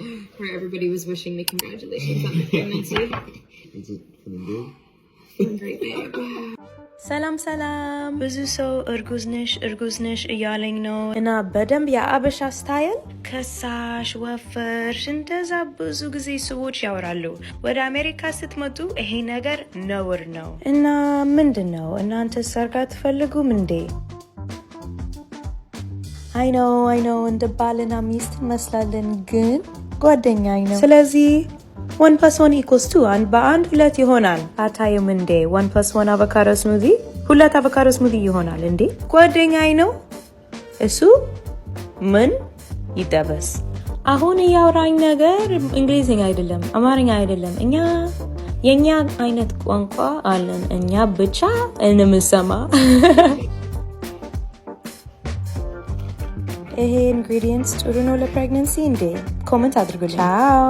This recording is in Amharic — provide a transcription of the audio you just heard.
Where everybody was wishing me congratulations on the pregnancy. Is it feeling good? Feeling great, babe. ሰላም ሰላም። ብዙ ሰው እርጉዝ ነሽ፣ እርጉዝ ነሽ እያለኝ ነው እና በደንብ የአበሻ style ከሳሽ፣ ወፈርሽ እንደዛ ብዙ ጊዜ ሰዎች ያወራሉ። ወደ አሜሪካ ስትመጡ ይሄ ነገር ነውር ነው። እና ምንድን ነው፣ እናንተ ሰርግ አትፈልጉም እንዴ? I know, I know፣ እንደ ባልና ሚስት እንመስላለን፣ ግን ጓደኛዬ ነው። ስለዚህ 1 + 1 equals 2፣ አንድ በአንድ ሁለት ይሆናል። አታዩም እንዴ? 1 + 1 avocado smoothie ሁለት avocado smoothie ይሆናል እንዴ? ጓደኛዬ ነው እሱ። ምን ይጠበስ? አሁን እያወራኝ ነገር እንግሊዝኛ አይደለም፣ አማርኛ አይደለም። እኛ የእኛ አይነት ቋንቋ አለን፣ እኛ ብቻ እንምሰማ። ይሄ ingredients ጥሩ ነው ለ pregnancy እንዴ? Comment አድርጉልኝ። ቻው።